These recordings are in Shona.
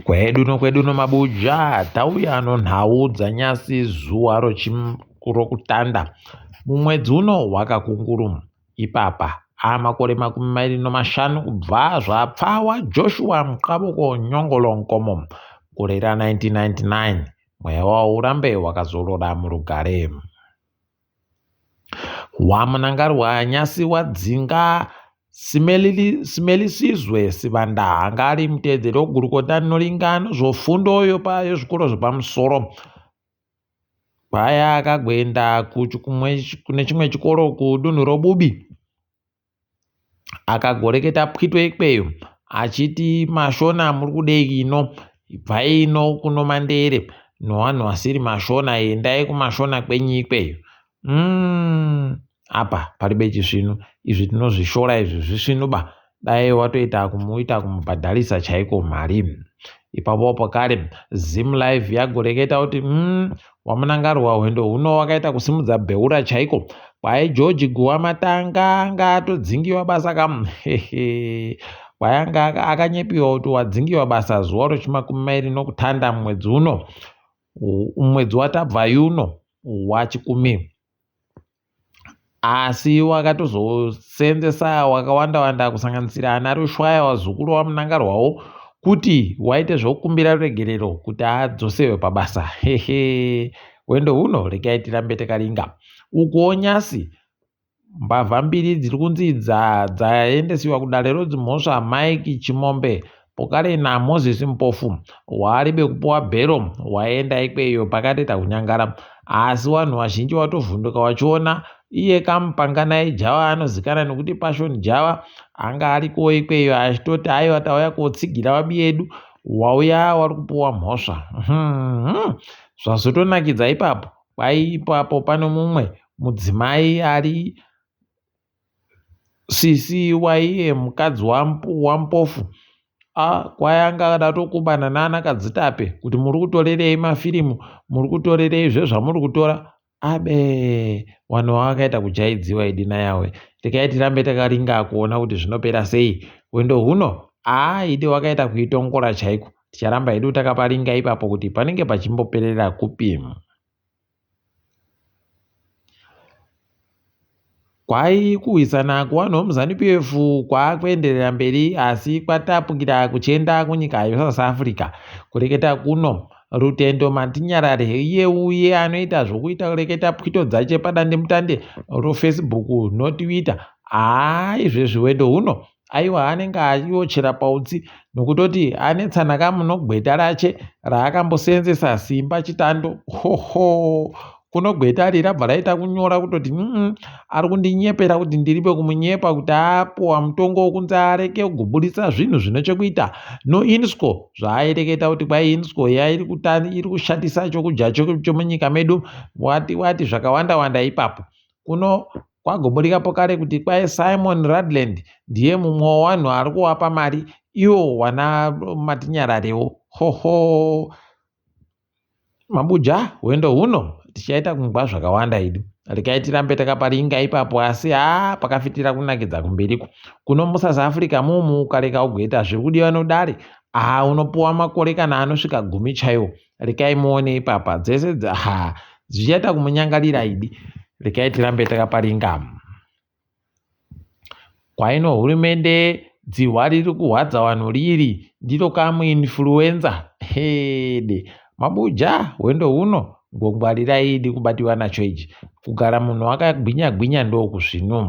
Kwedu nokwedu nomabuja tauya nonhau dzanyasi zuva rokutanda mumwedzi uno wakakunguru ipapa amakore 25 kubva zvapfawa Joshua Mqabuko Nyongolo Nkomo gore ra 1999 mweya wawo urambe wakazorora murugare. WaMnangarwa nyasi wadzinga Simelisizwe Sibanda anga ari muteedzeri wegurukota rinoringa nezvefundo yezvikoro zvepamusoro. Paya akagoenda kune chimwe chikoro kudunhu roBubi Akagoreketa pwito ikweyo achiti mashona muri kudei ino ibvai ino kuno mandere nowanhu wasiri mashona endai kumashona kwenyu ikweyo umm apa paribe chisvinu izvi tinozvishora izvi zvisvinu ba dai watoita kumuita kumubhadharisa chaiko mari ipapo pakare zim live yagoreketa kuti umm wamunangarwa hwendo huno wakaita kusimudza bheura chaiko kwai george guwa matanga anga atodzingiwa basa kam kwai anga akanyepiwa kuti wadzingiwa basa zuva rechimakumi mairi nokutanda mumwedzi uno mwedzi watabva yuno wachikumi Asi wakatozosenzesa wakawanda wanda kusanganisira ana Rushwaya wazukuru waMunangarwawo kuti waite zvokukumbira ruregerero kuti adzosewe pabasa. Hehe, hwendo huno regai tirambe takaringa. Ukuwo nyasi mbavha mbiri dziri kunzi dzaendesiwa kudare rodzimhosva Mike Chimombe Pokale naMoses Mpofu waaribe kupuwa bhero waenda ikweyo pakatoita kunyangara asi wanhu wazhinji watovhunduka wachiona iye kamupanganai Java anozikana nekuti Passion Java anga ariko ikweyo achitoti aiwa tauya kotsigira wabi yedu wauya wari kupuwa mhosva hmm. zvazotonakidza ipapo kwai ipapo pane mumwe mudzimai ari Sisi waiye mukadzi waMpofu a kwai anga akada tokubana nana Kadzitape kuti muri kutorerei mafirimu muri kutorerei zvezvamuri kutora abe vanhu vavakaita kujaidziwa idi nayawe rekai tirambe takaringa kuona kuti zvinopera sei hwendo huno aa idi wakaita kuitongora chaiko ticharamba hedu takaparinga ipapo kuti panenge pachimboperera kupi. Kwai kurwisana kuvanhu vemuZanu PF kwakuenderera mberi asi kwatapukira kuchienda kunyika yeSouth Africa. Kureketa kuno, Rutendo Matinyarare iye uye anoita zvokuita kureketa pwito dzache padandemutande roFacebook noTwitter. Haa izvezvi hwendo huno Aiwa anenge achiochera pautsi nokutoti anetsana kamu nogweta rache raakamboseenzesa Simba Chitando. Hoho kuno gweta ri rabva raita kunyora kutoti mm, ari kundinyepera kuti ndiripe kumunyepa kuti apuwa mutongo wokunzi areke kuburitsa zvinhu zvine chekuita noInsco zvaaireketa kuti kwai Insco yairi iri kushatisa chokudya chomunyika medu wati wati zvakawanda wanda ipapo kuno Kwagoburika pokare kuti kwai Simon Rudland ndiye mumwe wewanhu ari kuwapa mari iwo wana Matinyararewo. Hoho Mabuja hwendo huno tichaita kungwa zvakawanda idu. Rekai tirambe takaparinga ipapo asi haa pakafitira kunakidza kumberiku. Kuno muSouth Africa mumu ukareka ugoita zviri kudiwa nodare haa unopuwa makore kana anosvika gumi chaiwo. Rekai muone ipapa dzese ha zvichaita kumunyangarira idi. Rekai tirambe takaparinga. Kwaino hurumende dzihwa riri kuhwadza vanhu riri ndiro kamuinfluenza hede mabuja hwendo huno ngongwarirai idi kubatiwa nacho ichi kugara munhu akagwinya gwinya ndokuzvinu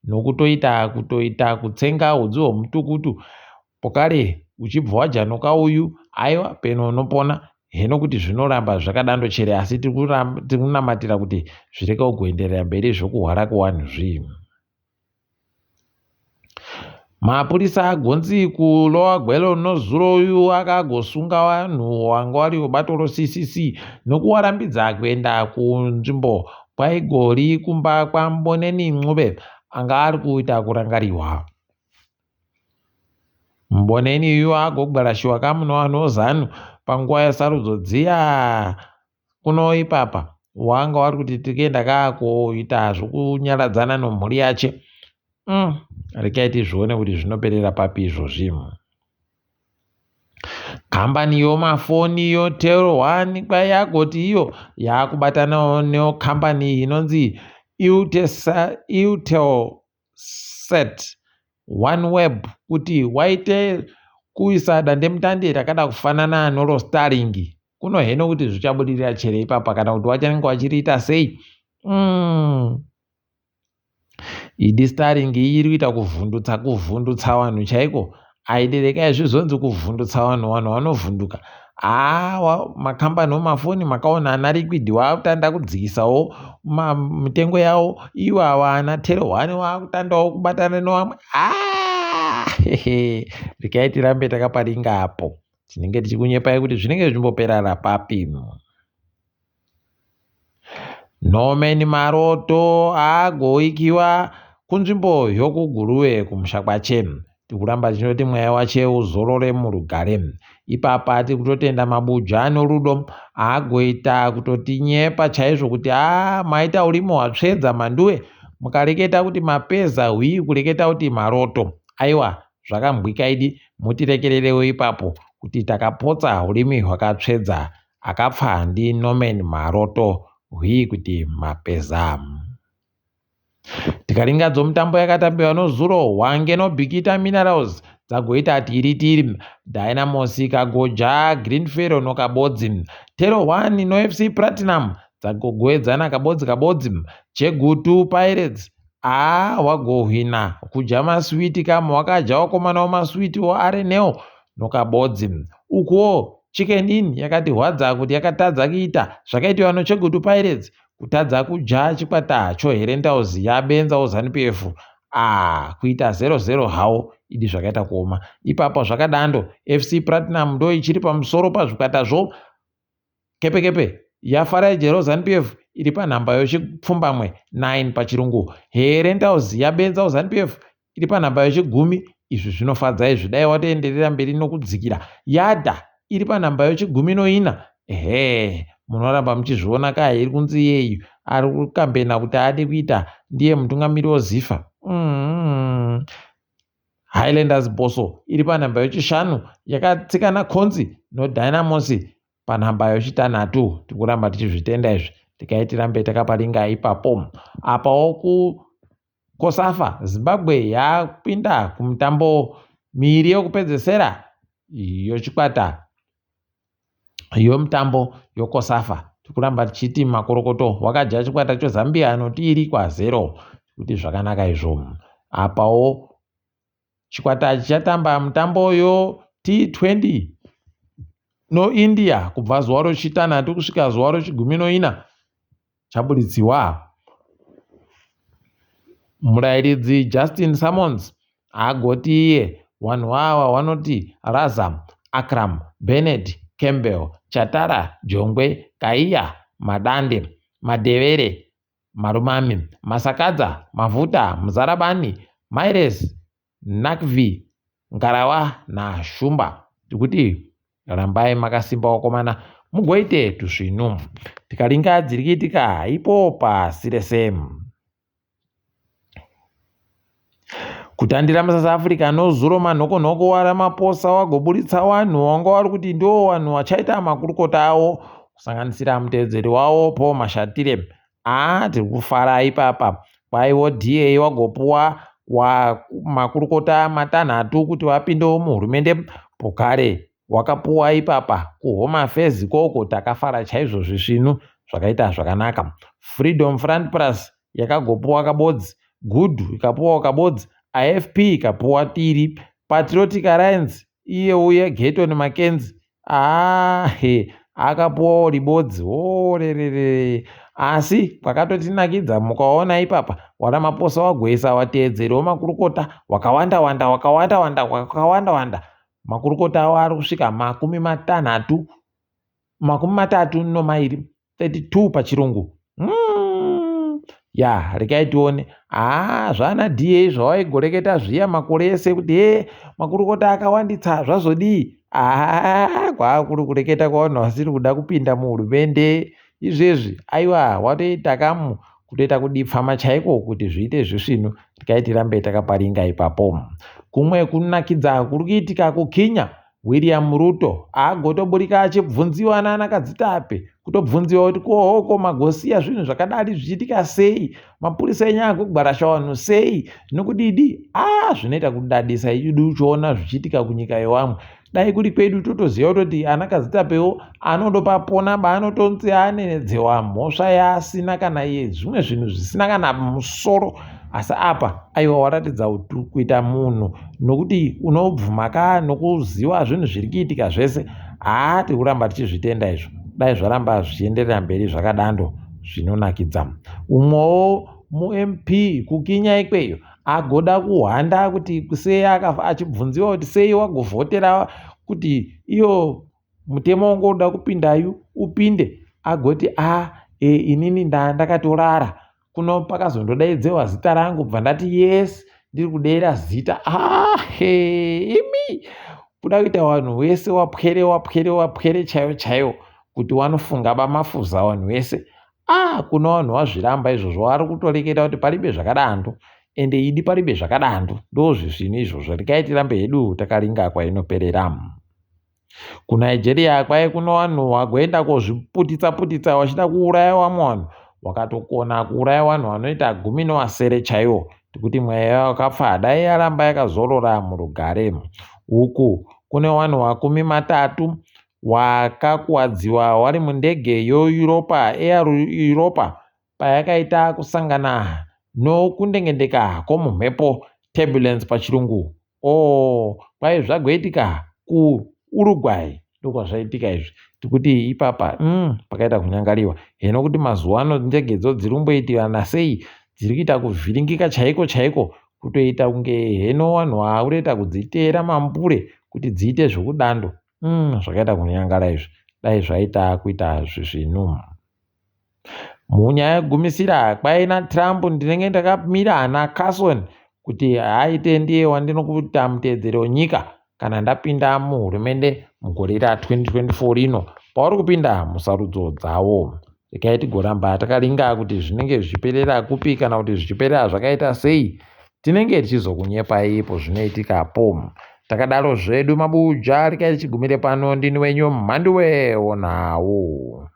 nokutoita kutoita kutsenga hudzi hwomutukutu Pokare uchibva wajanuka uyu aiwa peno unopona heno kuti zvinoramba zvakadando chere asi tiri kunamatira kuti zvireke kugoenderera mberi zvokuhwara kwewanhu zvii. Mapurisa agonzi kuLower Gwelo nozuro uyu akagosunga vanhu wanga wari webato roCCC nokuwarambidza kuenda kunzvimbo kwaigori kumba kwaMboneni Ncube anga ari kuita kurangariwa. Mboneni yu agogwarashiwa kamuno zanu panguva yesarudzo dziya kuno ipapa wanga wari kuti tikuenda kakuita zvokunyaradzana nomhuri yache rekai tizvione kuti zvinoperera papi izvozvi. Kambani yomafoni yoTel One kwayagoti iyo yakubatanawo nekambani inonzi Eutelsat OneWeb kuti waite kuisa dandemutande rakada kufanana noroStarlink. Kuno heno kuti zvichabudirira chere ipapa kana kuti wachanenge wachiriita sei. Idi Starlink iyi iri kuita kuvhundutsa kuvhundutsa vanhu chaiko. Aidi regai zvizonzi kuvhundutsa vanhu vanhu vanovhunduka. Haa makambani omafoni makaona ana Liquid waakutanda kudzikisawo mitengo yawo iwo awa ana Tel One waakutandawo kubatana nevamwe. Haa regai tirambe takaparinga apo. Tinenge tichikunyepai kuti zvinenge zvichimboperera papi. Norman Maroto agoikiwa kunzvimbo yokuGuruve kumusha kwache. Tikuramba tichinoti mweya wache uzorore murugare. Ipapa tiri kutotenda mabuja anorudo agoita kutotinyepa chaizvo kuti haa maita urimi hwatsvedza mhanduwe mukareketa kuti mapeza hwii kureketa kuti maroto. Aiwa zvakambwika idi mutirekererewo ipapo kuti takapotsa urimi hwakatsvedza akapfa ndiNorman Maroto hwii kuti mapeza. Tikaringa dzomutambo yakatambiwa nozuro Hwange noBikita Minerals dzagoita tiri tiri Dynamos ikagoja Green Ferro noKabodzi Tero 1 noFC Platinum dzagogoedzana kabodzi kabodzi Chegutu Pirates aa wagohwina kudya maswiti kama wakadya wakomana wamaswiti waRNL noKabodzi ukuwo Chicken Inn yakati hwadza kuti yakatadza kuita zvakaitiwa noChegutu Pirates kutadza kudya chikwata choHerentals yabenzawo ZANU PF ah kuita 0-0 hawo idi zvakaita kuoma ipapo zvakadando FC Platinum ndo ichiri pamusoro pazvikwatazvo kepekepe yafarai jero ZANU PF iri panhamba yochipfumbamwe 9 pachirungu Herentals yabenzawo ZANU PF iri panhamba yechigumi izvi zvinofadza izvi dai watoenderera mberi nokudzikira yadha iri panhamba yechigumi noina ehe munoramba muchizviona ka iri kunzi iyeyu ari kukambena kuti ade kuita ndiye mutungamiri weZIFA Highlanders Bosso iri panhamba yechishanu yakatsikana konzi noDynamos panhamba yechitanhatu tikuramba tichizvitenda izvi tikai tirambe takaparinga ipapo apawo kuCOSAFA Zimbabwe yapinda kumutambo miiri yokupedzesera yochikwata yomutambo yoCOSAFA tikuramba tichiti makorokoto wakadya chikwata choZambia anoti kwa0 kuti zvakanaka izvo apawo chikwata chichatamba mutambo yo T20 noIndia kubva zuva rochitanhatu kusvika zuva rochigumi noina chaburitsiwa murayiridzi Justin Sammons agoti iye vanhu ava vanoti Razam Akram Bennett Campbell Chatara Jongwe Kaiya Madande Madhevere Marumami Masakadza Mavuta Muzarabani Maires Nakvi Ngarawa naShumba tikuti rambai makasimba wakomana mugoite tusvinu tikaringa dziri kuitika ipo pasi rese kutandira muSouth Africa nozuro manhokonhoko waRamaphosa wagoburitsa vanhu wanga vari kuti ndo vanhu vachaita makurukota avo kusanganisira mutevedzeri wavo Paul Mashatile aa tiri kufara ipapa kwaiwo DA wagopuwa makurukota matanhatu kuti vapindewo muhurumende pokare wakapuwa ipapa kuHome Affairs ikoko takafara chaizvo zvisvinu zvakaita zvakanaka Freedom Front Plus yakagopuwa kabodzi Good ikapuwawo kabodzi IFP ikapuwa tiri Patriotic Alliance iye uye Gayton McKenzie aahe akapuwawo ribodzi orerere asi kwakatotinakidza mukaona ipapa waRamaphosa wagoisa vateedzeri wemakurukota wakawanda wanda wakawanda wanda wakawanda wanda makurukota avo ari kusvika 60 32 32 pachirungu ya regai tione haa zvana DA zvawaigoreketa zviya makore ese kuti he makurukota akawanditsa zvazodii haa kwaakuri kureketa kwavanhu vasiri kuda kupinda muhurumende izvezvi aiwa watoita kamu kutoita kudipfama chaiko kuti zviite zvisvinu tikai tirambe takaparinga ipapo kumwe kunakidza kuri kuitika kuKenya. William Ruto agotoburika achibvunziwa nana Kadzitape kutobvunziwa kuti kohoko magosiya zvinhu zvakadari zvichiitika sei mapurisa enyu agogwarasha vanhu sei nokudidi a ah, zvinoita kudadisa idu uchiona zvichiitika kunyika yewamwe dai kuri kwedu totoziva kutoti ana Kadzitapewo anondopapona baanotonzi anenedzewa mhosva yaasina kana iye zvimwe zvinhu zvisina kana musoro asi apa aiwa waratidza kuita munhu nokuti unobvuma ka nokuziva zvinhu zviri kuitika zvese haa tiri kuramba tichizvitenda izvo dai zvaramba zvichienderera mberi zvakadando zvinonakidza umwewo muMP kuKenya ikweyo agoda kuhwanda kuti sei akafa achibvunziwa kuti sei wagovhotera kuti iyo mutemo wangu unoda kupindayu upinde agoti a e, inini ndakatorara kuno pakazondodaidzewa zita rangu bva ndati yes ndiri kudeera zita ahe imi kuda kuita vanhu wese wapwere wapwere wapwere chaiyo chaiyo kuti wanofunga bamafuza vanhu wese ah kuno vanhu wazviramba izvozvo vari kutoreketa kuti paribe zvakadando ende idi paribe zvakadando ndozvisvinu izvozvo regai tirambe hedu takaringa kwainoperera kuNigeria kwai kuno vanhu vagoenda kozviputitsa putitsa vachida kuuraya vamwe vanhu wakatokona kuuraya vanhu vanoita 17 chaiwo tikuti mweya wakafa dai yaramba yakazorora murugare uku kune vanhu 30 wakakuwadziwa wari mundege yeEuropa Air Europa payakaita kusangana nokundengendeka kwomumhepo turbulence pachirungu o kwai zvagoitika kuUruguay ndokwazvaitika izvi tikuti ipapa pakaita kunyangariwa heno kuti mazuva ano ndegedzo dziri kumboitirana sei dziri kuita kuvhiringika chaiko chaiko kutoita kunge heno vanhu vakutoita kudziteera mambure kuti dziite zvekudando zvakaita kunyangara izvi dai zvaita kuita zvisvinu munyaya yekugumisira kwaina Trump ndinenge ndakamira naCarson kuti aite ndiye wandinokuita mutevedzeri wenyika kana ndapinda muhurumende mugore ra2024 rino pauri kupinda musarudzo dzavo regai tigoramba takaringa kuti zvinenge zvichiperera kupi kana kuti zvichiperera zvakaita sei tinenge tichizokunyepai pozvinoitikapo takadaro zvedu mabuja regai tichigumire pano ndini wenyu mhanduwe wonawo.